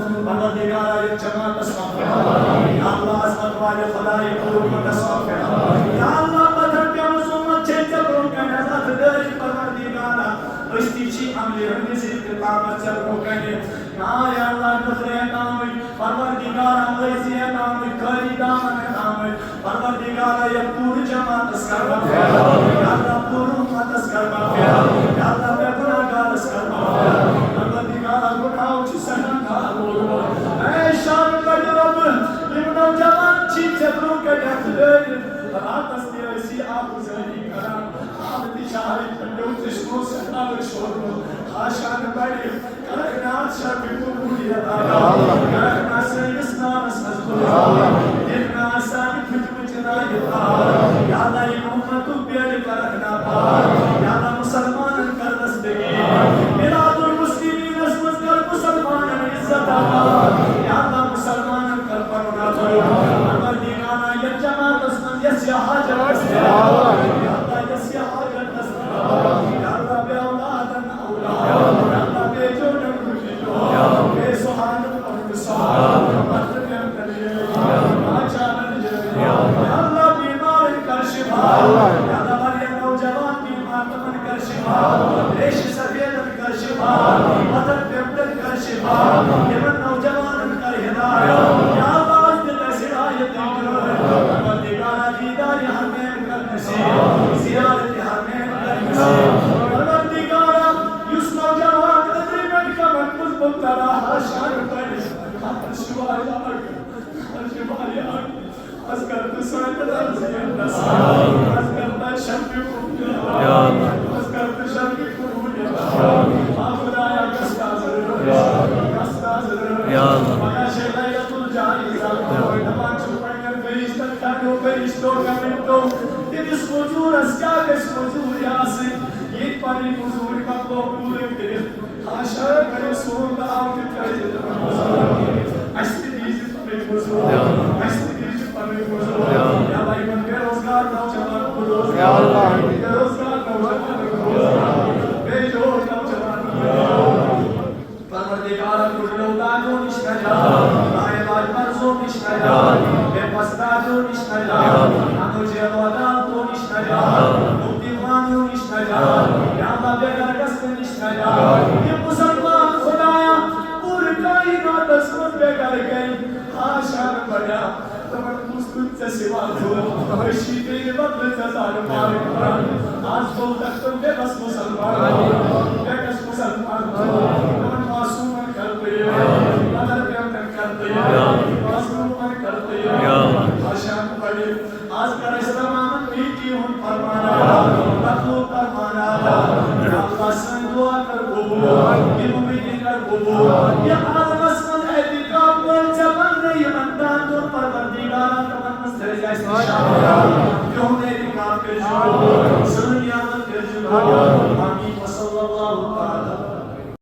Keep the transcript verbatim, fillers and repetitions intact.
پروردگارا، یتھ جماعتس مغفرت۔ یا اللہ، عظمت والے خدا، یتھ امتس مغفرت۔ یا اللہ، پتھر پیمٕژ امت چھے ژےٚ برونٛہہ کنہِ، اَتھ دٲری پروردگارا۔ أسۍ تہِ چھِ عملہِ ہٕنٛدِس اختتامس ژےٚ برونٛہہ کنہِ۔ یا اللہ، نخرے تامٕے، پروردگارا، عٲجزی تامٕے، قٲری دامن تامٕے۔ پروردگارا، یتھ پوٗرٕ جماعتس کر مغفرت۔ یا اللہ، پوٗرٕ امتس کر مغفرت۔ یا اللہ، بے گناہگارس کر مغفرت۔ پروردگارا، گناہو چھِ سٮ۪ٹھاہ نار ووتمُت۔ اے شان بڑِ رۄب، یِم نوجوان چھِ ژےٚ برونٛہہ کنہِ اَتھٕ لٲرِتھ، راتس تہِ ٲسی آبگُزٲری کران۔ آب تہِ چھِ آرِ پھٹیو، چشمو سٮ۪ٹھاہ شورمُت۔ خاشان بڑِ، کرکھ نار شرفِ قبولیت عطا۔ کرکھ نار سٲنِس نارس منٛز بُلند۔ دِکھ نار سانہِ پھٕٹمٕچہِ نارِ پار۔ یا اللہ، ییٚمہِ اُمتُک بیڑٕ کرکھ نار پار۔ یا اللہ، مُسلمانن کر دستگیر۔ بلاد المسلمینس منٛز کر مُسلمانن عزت عطا۔ یا اللہ، مُسلمانن کر پنُن عزت۔ پروردگارا، یتھ جماعتس منٛز یۄس یہِ حاجت ٲس، یا اللہ، یۄس یہِ حاجت ٲس، یا اللہ، بے اولادن اولاد، یا اللہ، بے جوڑن رُکہِ جوڑ، بے سہارن پنُن سہارٕ، مطلب یا اللہ، بیمارن کر شفا۔ یا اللہ، واریاہ نوجوان بیمار، تمن کر شفا۔ ریشہِ سفیدن کر شفا۔ پتھر پیمتن کر شفا۔ یمن نوجوانن کر ہدایت۔ یا اللہ، از دِتھ اسہِ ہدایت۔ پروردگارا، دیدار حرمین کر نصیب۔ زیارت حرمین کر نصیب۔ پروردگارا، یُس نوجوان أدری پٮ۪ٹھ کمن منٛز مبتلا، خاشان بڑِ، خاشان بڑِ۔ از کر تہٕ سانہِ درزیَن نصیب۔ از کر تہٕ شرفِ قبولیت۔ یا اللہ۔ از کر تہٕ شرفِ قبولیت۔ آ خدایا، گژھ تازٕ رٲچھ۔ گژھ تازٕ رٲچھ۔ یا اللہ۔ پگاہ چھے لیلۃ الجائزہ۔ دپان چھُ پننٮ۪ن فرشتن، کریو فرشتو کمنٹو، تٔمِس مزوٗرس کیٛاہ گژھِ مزوٗرۍ آسٕنۍ؟ ییٚتہِ پنٕنۍ مزوٗرۍ مۄکلو پوٗرٕ کٔرِتھ۔ خاشان بڑِ، سون ناو تہِ ترٲیزِ تِمن مزوٗرن۔ اَسہِ تہِ دیٖزِ پنٕنۍ مزوٗرۍ۔ اَسہِ تہِ دیٖزِ پنٕنۍ مزوٗرۍ۔ یا اللہ، یِمن بے روزگار نوجوانن روزگار۔ بے روزگار نوجوانن روزگار۔ بے جوڑ نوجوانن روزگار۔ پروردگارا، گُڈلو دادیو نِش نجات، لاعلاج مرضو نِش نجات، بے بس دادیو نِش نجات، انو جیلو عدالتو نِش نجات، مُکتہِ وانیو نِش نجات، یا اللہ، بے گھر گژھنہٕ نِش نجات۔ یہِ مُسلمان خدایا، پوٗرٕ کائناتس منٛز بے گھر گٔے، خاشان بڑیا۔ دپان، کُس کُس ژےٚ سوا چھُ؟ أسۍ چھِ تیٚلہِ بدلہٕ ژےٚ زارٕ پارٕ کران۔ آز گوٚو تَتھ تہٕ بے بس مُسلمان۔ بے بس مُسلمان۔ دپان، معصوٗمن کر تہٕ یہِ۔ مدر پیمتن کر تہٕ یہِ۔ مظلوٗمن کر تہٕ یہِ۔ خاشان بڑِ۔ آز کر أسۍ تمامن نیکی ہُنٛد فرمان ادا، مطلوب فرمان ادا۔ یا اللہ، سٲنۍ دعا کر قبوٗل، یہِ اُمیٖدِ کر قبوٗل۔ یہِ عالمس منٛز اعتکاف وٲلۍ ژےٚ بنٛدٕ یِمن دان دۄن پروردگارا، تِمن منٛز تھٲوزِ اَسہِ نِشان۔ تِہُنٛد اعتکاف کٔرزِ قبوٗل، سٲنۍ نیازن کٔرزِ قبوٗل۔ آمین۔